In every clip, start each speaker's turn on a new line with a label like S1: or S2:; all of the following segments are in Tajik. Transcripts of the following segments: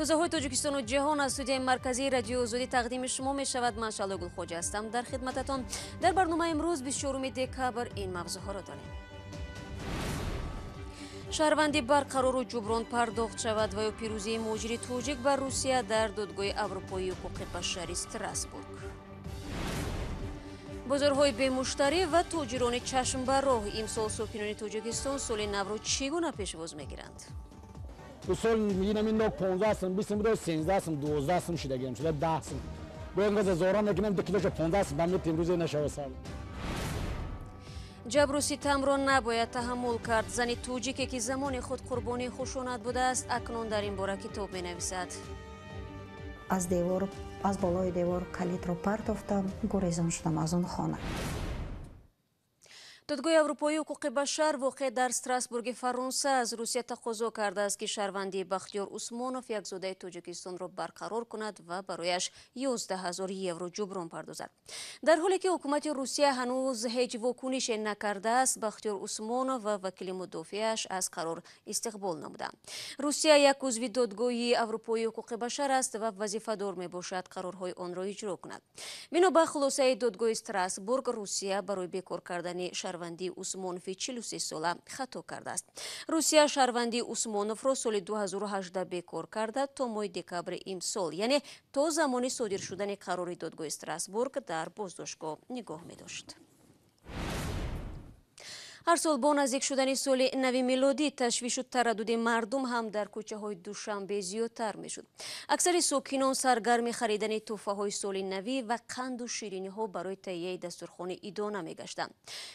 S1: Тозаҳои Тоҷикистону ҷаҳон аз студияи марказии Радиои Озодӣ тақдими шумо мешавад. Ман Шаҳло Гулхоҷа ҳастам дар хидмататон. Дар барномаи имрӯз, 24 декабр, ин мавзӯъҳоро дорем. Шаҳрвандӣ барқарору ҷуброн пардохт шавад ва ё пирӯзии муҳоҷири тоҷик бар Русия дар Додгоҳи Аврупоии ҳуқуқи башари Страсбург. Бозорҳои бемуштарӣ ва тоҷирони чашм ба роҳ. Имсол сокинони Тоҷикистон соли навро чӣ гуна пешвоз мегиранд?
S2: Сол инами нок 15 сум, 20 сум буда, 13 сум, 12 сум шидагиам шуда, 10 сум. Бо инқадр зора мекунем, 2 килоша 15 сум бам метем, рӯзе нашава сал.
S1: Ҷабру ситамро набояд таҳаммул кард. Зани тоҷике, ки замони худ қурбонии хушунат будааст, акнун дар ин бора китоб менависад.
S3: Аз девор, аз болои девор калидро партофтам, гурезон шудам аз он хона.
S1: Додгоҳи Аврупоии ҳуқуқи башар, воқеъ дар Страсбурги Фаронса, аз Русия тақозо кардааст, ки шаҳрвандии Бахтиёр Усмонов, як зодаи Тоҷикистонро, барқарор кунад ва барояш 11 ҳазор евро ҷуброн пардозад. Дар ҳоле ки ҳукумати Русия ҳанӯз ҳеҷ вокунише накардааст, Бахтиёр Усмонов ва вакили мудофиаш аз қарор истиқбол намуданд. Русия як узви Додгоҳи Аврупоии ҳуқуқи башар аст ва вазифадор мебошад қарорҳои онро иҷро кунад. Бино ба хулосаи додгоҳи Страсбург, Русия барои бекор кардани шаҳрвандии Усмонови 43 сола хато кардааст. Русия шаҳрвандии Усмоновро соли 2018 бекор карда, то моҳи декабри имсол, яъне то замони содир шудани қарори додгоҳи Страсбург, дар боздоштгоҳ нигоҳ медошт. Ҳар сол бо наздик шудани соли нави милодӣ ташвишу тараддуди мардум ҳам дар кӯчаҳои Душанбе зиёдтар мешуд. Аксари сокинон саргарми харидани тӯҳфаҳои соли навӣ ва қанду шириниҳо барои таҳияи дастурхони идона мегаштанд.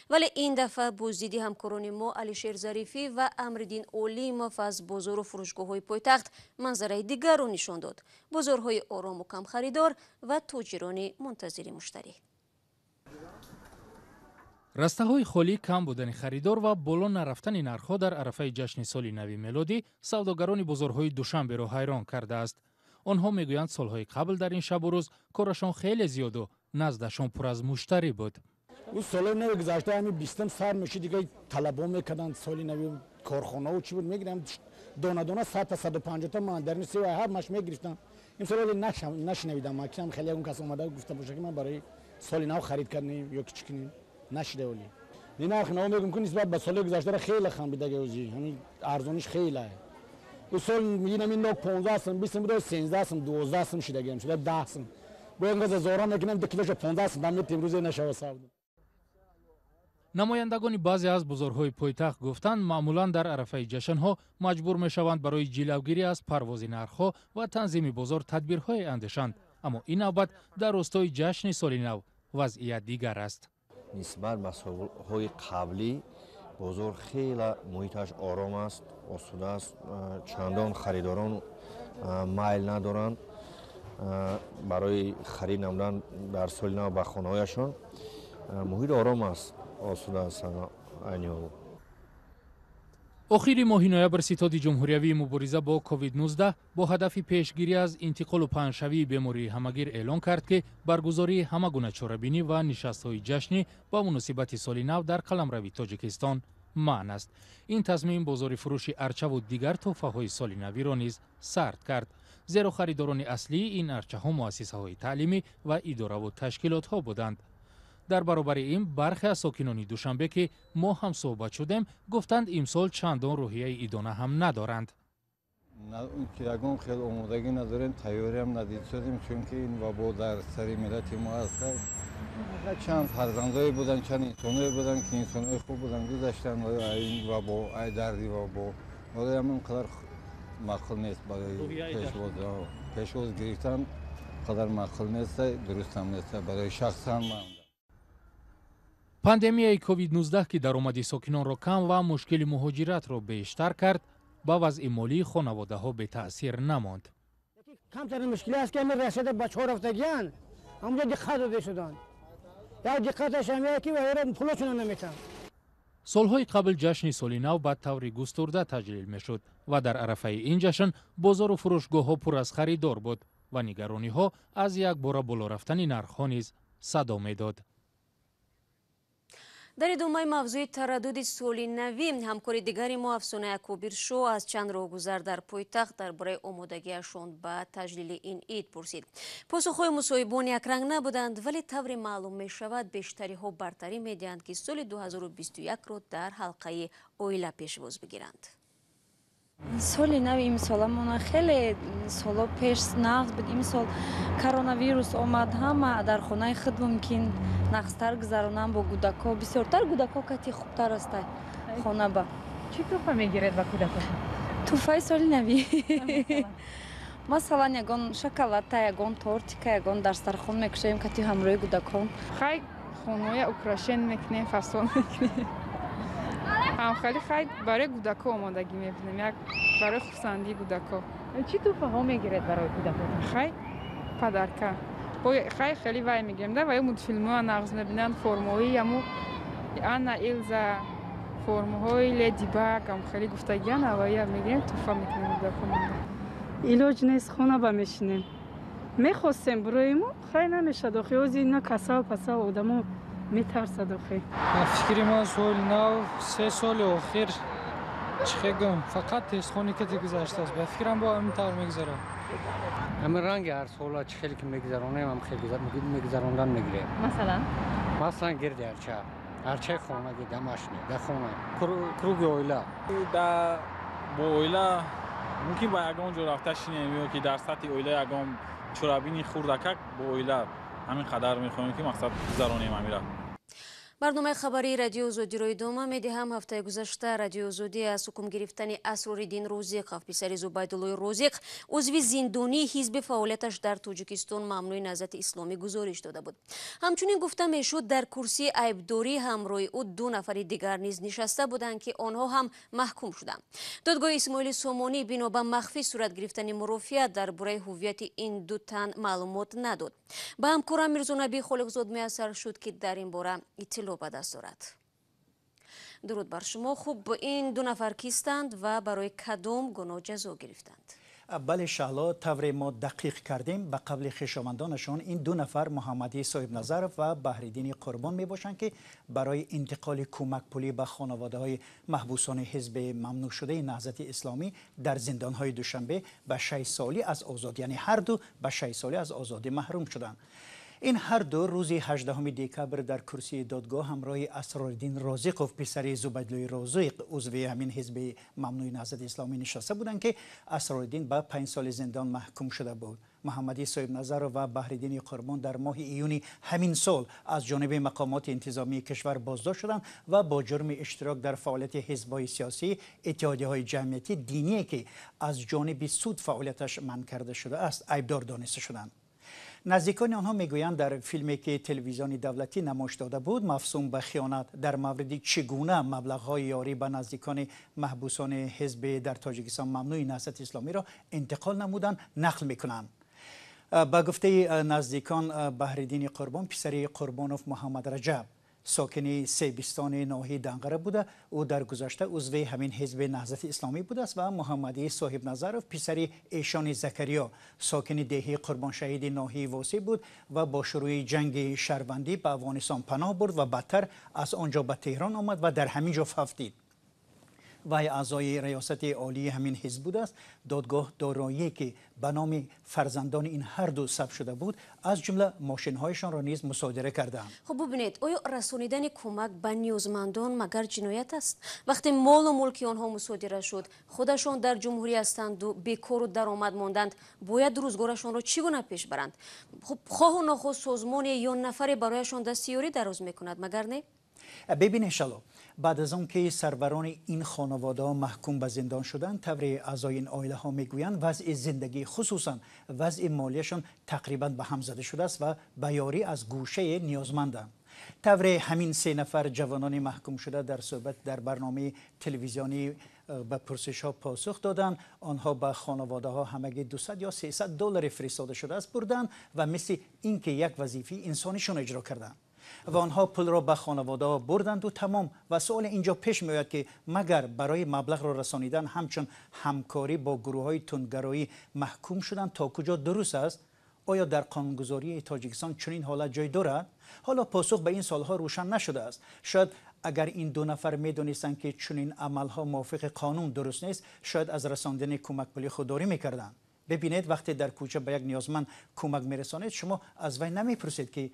S1: Вале ин дафъа боздиди ҳамкорони мо Алишер Зарифӣ ва Амриддин Олимов аз бозору фурӯшгоҳҳои пойтахт манзараи дигарро нишон дод: бозорҳои орому камхаридор ва тоҷирони мунтазири муштарӣ.
S4: Растаҳои холӣ, кам будани харидор ва боло нарафтани нархҳо дар арафаи ҷашни соли нави мелодӣ савдогарони бозорҳои Душанберо ҳайрон кардааст. Онҳо мегӯянд, солҳои қабл дар ин шабу рӯз корашон хеле зиёду наздашон пур аз муштарӣ буд.
S2: Ӯ соли нави гузашта ҳами 20-ум сар мешид, дига талабо мекарданд. Соли нави корхонао чӣ буд, мегирам дона дона, 100-та, 150-та мандарини сева ҳамаш мегирифтам. Имсол вале нашунавидам, киам хеле ягон кас омада гуфта боша, ки ман барои соли нав харид кардем ё ки чӣ кунем. Нашида. Оли ни нарх наво мегум ки нисбат ба соли гузаштара хеле хамбидаги, ози ҳами арзониш хеле. Ӯ сол инами нок 15 сум, 20 сум буда, 13 сум, 12 сум шидагиам шуда, 10 сум. Бо инқадр зора мекунем, 2 килоша 15 сум бам метем, рӯзе нашава савдо.
S4: Намояндагони баъзе аз бозорҳои пойтахт гуфтанд, маъмулан дар арафаи ҷашнҳо маҷбур мешаванд барои ҷилавгирӣ аз парвози нархҳо ва танзими бозор тадбирҳое андешанд, аммо ин навбат дар ростои ҷашни соли нав вазъият дигар аст.
S5: Нисбат ба солҳои қаблӣ бозор хеле муҳиташ ором аст, осуда аст. Чандон харидорон майл надоранд барои харид намудан дар соли нав ба хонаҳояшон. Муҳит ором аст, осуда аст айни ҳол.
S4: Охири моҳи ноябр Ситоди ҷумҳуриявии мубориза бо COVID-19 бо ҳадафи пешгирӣ аз интиқолу паҳншавии бемории ҳамагир эълон кард, ки баргузории ҳама гуна чорабинӣ ва нишастҳои ҷашнӣ ба муносибати соли нав дар қаламрави Тоҷикистон манъ аст. Ин тасмим бозори фурӯши арчаву дигар тӯҳфаҳои соли навиро низ сард кард, зеро харидорони аслии ин арчаҳо муассисаҳои таълимӣ ва идораву ташкилотҳо буданд. Дар баробари ин, бархе аз сокинони Душанбе, ки мо ҳам суҳбат шудем, гуфтанд, имсол чандон рӯҳияи идона ҳам надоранд.
S6: Ягон хел омодагӣ надорем, тайёриам надидсозем, чунки ин вабо дар сари миллати мо аст. Чанд фарзандое буданд, чанд инсоное буданд, ки инсонои хуб буданд, гузаштанд ин вабо, ай дарди вабо. Барои ин қадар маъқул нест, барои пешвоз гирифтан қадар маъқул нест, дурустам нест барои шахсан ман.
S4: Пандемияи COVID-19, ки даромади сокинонро кам ва мушкили муҳоҷиратро бештар кард, ба вазъи молии хонаводаҳо бетаъсир намонд.
S7: Камтарин мушкилӣ аст, ки ҳамин расида бачаҳо рафтагиянд, ҳамонҷо диққат дода шуданд. Як диққаташ ҳамия, ки вайро пулошона наметаҳанд.
S4: Солҳои қабл ҷашни соли нав ба таври густурда таҷлил мешуд ва дар арафаи ин ҷашн бозору фурӯшгоҳҳо пур аз харидор буд ва нигарониҳо аз якбора боло рафтани нархҳо низ садо медод.
S1: Дар идомаи мавзӯи тараддуди соли навӣ ҳамкори дигари мо Афсона Якубиршо аз чанд роҳгузар дар пойтахт дар бораи омодагиашон ба таҷлили ин ид пурсид. Посухҳои мусоҳибон якранг набуданд, вале тавре маълум мешавад, бештариҳо бартарӣ медиҳанд, ки соли 2021-ро дар ҳалқаи оила пешвоз бигиранд.
S8: Соли нави имсоламона хеле соло пеш нағз буд. Имсол коронавирус омад, ҳама дар хонаи худ мумкин нағзтар гузаронам бо кӯдако. Бисёртар кӯдако кати хубтар аста хонаба.
S9: Чӣ туҳфа мегиред ба кӯдакотон?
S8: Туҳфаи соли навӣ масалан ягон шоколадта, ягон тортика, ягон дарстархон мекушоем кати ҳамроҳи кӯдакон.
S10: Хай, хонаоя украшен мекунем, фасон мекунем. Ҳамхали хай барои кӯдако омодагӣ мебинем, як барои хурсандии кӯдако.
S9: Чӣ туҳфаҳо мегиред барои кӯдакотон?
S10: Хай, подарка. Хай, хеле вай мегирем да, вай мультфилмҳоя нағз мебинанд, формаҳои яму Анна, Элза, формаҳои Леди Баг, ҳамхели гуфтагиан авая мегирем, туҳфа мекунем кӯдаконамон.
S11: Илоҷ нест, хона ба мешинем. Мехостем бироему, хай намешад охи, ози на касал пасал одамо метарсад охи.
S12: Фикри ман, соли нав 3 соли охир чӣ гум, фақат тестхони кати гузаштааст. Ба фикрам, бо ҳамин тавр мегузарад.
S13: Ҳамин ранги ҳар сола чӣ хеле ки мегузаронем, ҳам хеле мегузарондан мегирем.
S9: Масалан?
S13: Масалан, гирди арча, арчаи хонаги, домашний, дар хона, круги оила.
S14: Да, бо оила мумкин ба ягон ҷо рафта шинем ё ки дар сатҳи оила ягон чорабини хурдакак бо оила, ҳамин қадар мехоҳем, ки мақсад гузаронем ҳамира.
S1: Барномаи хабарии Радиои Озодиро идома медиҳам. Ҳафтаи гузашта Радиои Озодӣ аз ҳукм гирифтани Асрориддин Розиқов, писари Зубайдуллои Розиқ, узви зиндонии ҳизби фаъолияташ дар Тоҷикистон мамнӯи Наҳзати Исломӣ, гузориш дода буд. Ҳамчунин гуфта мешуд, дар курсии айбдорӣ ҳамроҳи ӯ ду нафари дигар низ нишаста буданд, ки онҳо ҳам маҳкум шуданд. Додгоҳи Исмоили Сомонӣ бино ба махфӣ сурат гирифтани мурофиа дар бораи ҳуввияти ин ду тан маълумот надод. Ба ҳамкорам Мирзонаби Холиқзод муяссар шуд, ки дар ин бора иттилоъ ба даст дорад. Дуруд бар шумо. Хуб, ин ду нафар кистанд ва барои кадом гуноҳ ҷазо гирифтанд?
S15: Бале, Шаҳло, тавре мо дақиқ кардем, ба қавли хешовандонашон ин ду нафар Муҳаммадӣ Соҳибназаров ва Баҳриддини Қурбон мебошанд, ки барои интиқоли кӯмакпулӣ ба хонаводаҳои маҳбусони ҳизби мамнӯъшудаи Наҳзати Исломӣ дар зиндонҳои Душанбе ба 6 солӣ аз озодӣ, яъне ҳар ду ба 6 солӣ аз озодӣ маҳрум шуданд. Ин ҳар ду рӯзи 18 декабр дар курсии додгоҳ ҳамроҳи Асрориддин Розиқов, писари Зубайдуллои Розиқ, узви ҳамин ҳизби мамнӯи Наҳзати Исломӣ, нишаста буданд, ки Асрориддин ба 5 соли зиндон маҳкум шуда буд. Муҳаммадӣ Соҳибназаров ва Баҳриддини Қурбон дар моҳи июни ҳамин сол аз ҷониби мақомоти интизомии кишвар боздошт шуданд ва бо ҷурми иштирок дар фаъолияти ҳизбҳои сиёсӣ, иттиҳодияҳои ҷамъиятӣ, диние, ки аз ҷониби суд фаъолияташ манъ карда шудааст, айбдор дониста шуданд. Наздикони онҳо мегӯянд, дар филме, ки телевизиони давлатӣ намоиш дода буд, мавсум ба хиёнат, дар мавриди чӣ гуна маблағҳои ёрӣ ба наздикони маҳбусони ҳизби дар Тоҷикистон мамнӯи Наҳзати Исломиро интиқол намуданд, нақл мекунанд. Ба гуфтаи наздикон, Баҳриддини Қурбон писари Қурбонов Муҳаммад Раҷаб, сокини Себистони ноҳияи Данғара буда, ӯ дар гузашта узви ҳамин ҳизби Наҳзати Исломӣ будааст ва Муҳаммадии Соҳибназаров писари Эшони Закариё, сокини деҳии Қурбоншаҳиди ноҳияи Восеъ буд ва бо шурӯи ҷанги шаҳрвандӣ ба Афғонистон паноҳ бурд ва баъдтар аз он ҷо ба Теҳрон омад ва дар ҳамин ҷо фавтид. Вай аъзои риёсати олии ҳамин ҳизб будааст. Додгоҳ дороие, ки ба номи фарзандони ин ҳар ду сабт шуда буд, аз ҷумла мошинҳояшонро низ мусодира карданд.
S1: Хуб, бубинед, оё расонидани кӯмак ба ниёзмандон магар ҷиноят аст? Вақте молу мулки онҳо мусодира шуд, худашон дар ҷумҳурӣ ҳастанду бекору даромад монданд, бояд рӯзгорашонро чӣ гуна пеш баранд? Хуб, хоҳу нохоҳ созмоне ё нафаре барояшон дасти ёрӣ дароз мекунад, магар не?
S15: Бибинед, Шаҳло, баъд аз он ки сарварони ин хонаводаҳо маҳкум ба зиндон шуданд, тавре аъзои ин оилаҳо мегӯянд, вазъи зиндагӣ, хусусан вазъи молияшон, тақрибан ба ҳам зада шудааст ва ба ёрӣ аз гӯшае ниёзманданд. Тавре ҳамин се нафар ҷавонони маҳкумшуда дар суҳбат дар барномаи телевизионӣ ба пурсишҳо посух доданд, онҳо ба хонаводаҳо ҳамагӣ 200 ё 300 доллари фиристода шудааст бурданд ва мисли ин ки як вазифаи инсонишон иҷро карданд ва онҳо пулро ба хонаводаҳо бурданду тамом. Ва суоле инҷо пеш меояд, ки магар барои маблағро расонидан ҳамчун ҳамкорӣ бо гурӯҳҳои тундгароӣ маҳкум шудан то куҷо дуруст аст? Оё дар қонунгузории Тоҷикистон чунин ҳолат ҷой дорад? Ҳоло посух ба ин саволҳо рӯшан нашудааст. Шояд агар ин ду нафар медонистанд, ки чунин амалҳо мувофиқи қонун дуруст нест, шояд аз расондани кӯмакпулӣ худдорӣ мекарданд. Бибинед, вақте дар кӯча ба як ниёзманд кӯмак мерасонед, шумо аз вай намепурсед, ки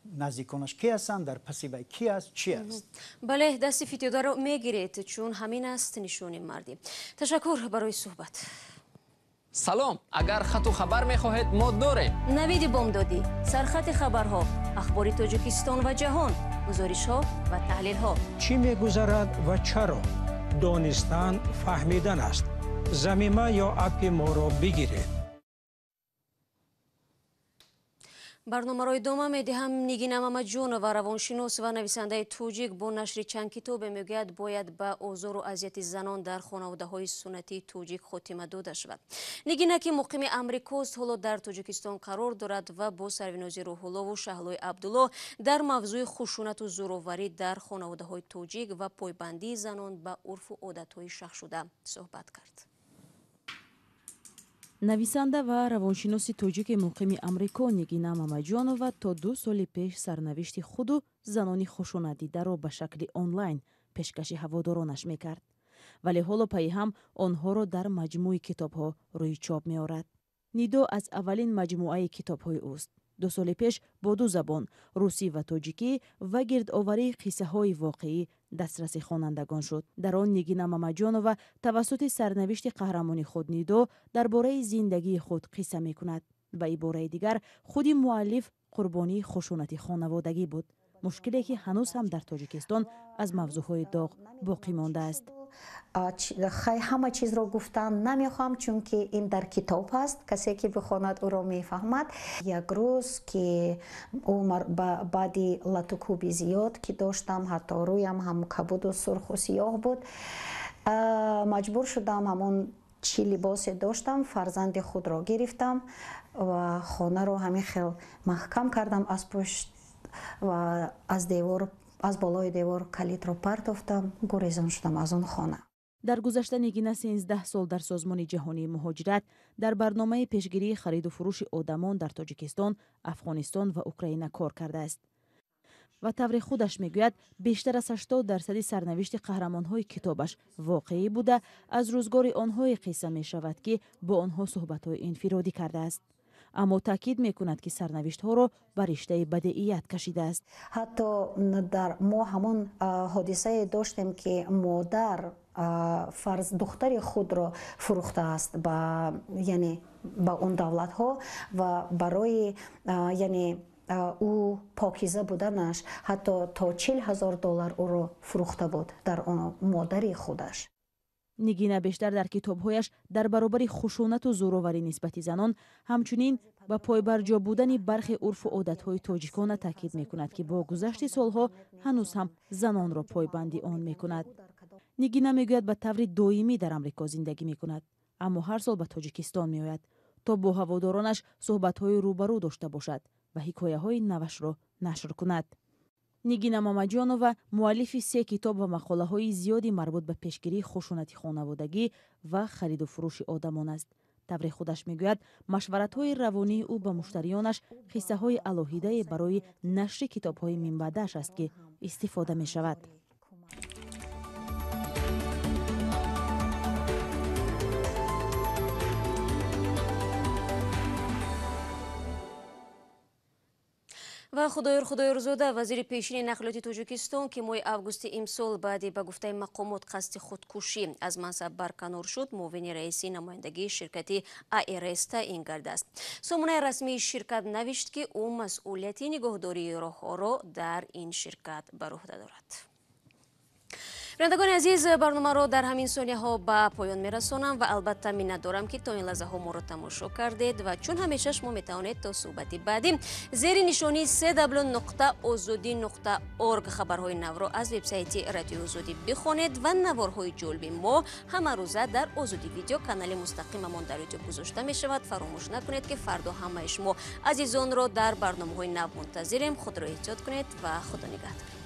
S15: наздиконаш ки ҳастанд, дар паси вай ки аст, чӣ аст.
S1: Бале, дасти фитёдаро мегиред, чун ҳамин аст нишони мардӣ. Ташаккур барои суҳбат.
S16: Салом, агар хату хабар мехоҳед, мо дорем.
S1: Навиди бомдодӣ, сархати хабарҳо, ахбори Тоҷикистон ва ҷаҳон, гузоришҳо ва таҳлилҳо.
S17: Чӣ мегузарад ва чаро? Донистан фаҳмидан аст. Замима ё апи моро бигиред.
S1: Барномаро идома медиҳам. Нигина Мамаҷонова, равоншинос ва нависандаи тоҷик, бо нашри чанд китобе мегӯяд, бояд ба озору азияти занон дар хонаводаҳои суннатии тоҷик хотима дода шавад. Нигина, ки муқими Амрикост, ҳоло дар Тоҷикистон қарор дорад ва бо Сарвинози Рӯҳуллову Шаҳлои Абдулло дар мавзӯи хушунату зӯроварӣ дар хонаводаҳои тоҷик ва пойбандии занон ба урфу одатҳои шахшуда суҳбат кард.
S18: Нависанда ва равоншиноси тоҷики муқими Амрико Нигина Мамаҷонова то 2 соли пеш сарнавишти худу занони хушунатдидаро ба шакли онлайн пешкаши ҳаводоронаш мекард, вале ҳоло пайҳам онҳоро дар маҷмӯи китобҳо рӯи чоп меорад. Нидо аз аввалин маҷмӯаи китобҳои ӯст. 2 соли пеш бо 2 забон, русӣ ва тоҷикӣ, ва гирдоварии қиссаҳои воқеӣ дастраси хонандагон шуд. Дар он Нигина Мамаҷонова тавассути сарнавишти қаҳрамони худ Нидо дар бораи зиндагии худ қисса мекунад. Ба ибораи дигар, худи муаллиф қурбонии хушунати хонаводагӣ буд, мушкиле ки ҳанӯз ҳам дар Тоҷикистон аз мавзӯъҳои доғ боқӣ мондааст.
S3: Ҳама чизро гуфтан намехоҳам, чунки ин дар китоб ҳаст, касе ки бихонад ӯро мефаҳмад. Як рӯз ки ӯ баъди латукӯби зиёд ки доштам, ҳатто рӯям ҳам кабуду сурху сиёҳ буд, маҷбур шудам ҳамон чӣ либосе доштам, фарзанди худро гирифтам ва хонаро ҳамин хел маҳкам кардам аз пушт ва аз девор, аз болои девор калидро партофтам, гурезон шудам аз он хона.
S18: Дар гузашта Нигина 13 сол дар Созмони ҷаҳонии муҳоҷират дар барномаи пешгирии хариду фурӯши одамон дар Тоҷикистон, Афғонистон ва Украина кор кардааст. Ва тавре худаш мегӯяд, бештар аз 80% сарнавишти қаҳрамонҳои китобаш воқеӣ буда, аз рӯзгори онҳое қисса мешавад, ки бо онҳо суҳбатҳои инфиродӣ кардааст. Аммо таъкид мекунад, ки сарнавиштҳоро ба риштаи бадеият кашидааст.
S3: Ҳатто дар мо ҳамон ҳодисае доштем, ки модар фарз духтари худро фурӯхтааст ба, яъне ба он давлатҳо ва барои, яъне ӯ покиза буданаш ҳатто то 40 000 доллар ӯро фурӯхта буд дар он модари худаш.
S18: Нигина бештар дар китобҳояш дар баробари хушунату зӯроварӣ нисбати занон, ҳамчунин ба пойбарҷо будани бархе урфу одатҳои тоҷикона таъкид мекунад, ки бо гузашти солҳо ҳанӯз ҳам занонро пойбанди он мекунад. Нигина мегӯяд, ба таври доимӣ дар Амрико зиндагӣ мекунад, аммо ҳар сол ба Тоҷикистон меояд, то бо ҳаводоронаш суҳбатҳои рӯбарӯ дошта бошад ва ҳикояҳои навашро нашр кунад. Нигина Мамаҷонова муаллифи 3 китоб ва мақолаҳои зиёди марбут ба пешгирии хушунати хонаводагӣ ва хариду фурӯши одамон аст. Тавре худаш мегӯяд, машваратҳои равонии ӯ ба муштариёнаш қиссаҳои алоҳидае барои нашри китобҳои минбаъдааш аст, ки истифода мешавад.
S1: Ва Худоёр Худоёрзода, вазири пешини нақлиёти Тоҷикистон, ки моҳи августи имсол баъди ба гуфтаи мақомот қасди худкушӣ аз мансаб барканор шуд, муовини раиси намояндагии ширкати АРС таъин гардааст. Сомонаи расмии ширкат навишт, ки ӯ масъулияти нигоҳдории роҳҳоро дар ин ширкат бар уҳда дорад. Бинандагони азиз, барномаро дар ҳамин сонияҳо ба поён мерасонам ва албатта миннатдорам, ки то ин лаҳзаҳо моро тамошо кардед ва чун ҳамеша шумо метавонед то суҳбати баъдӣ зери нишонии www.ozodi.org хабарҳои навро аз вебсайти Радиои Озодӣ бихонед ва наворҳои ҷолиби мо ҳамарӯза дар Озодӣ видео канали мустақимамон дар ютуб гузошта мешавад. Фаромӯш накунед, ки фардо ҳамаи шумо азизонро дар барномаҳои нав мунтазирем. Худро эҳтиёт кунед ва Худо нигаҳдор.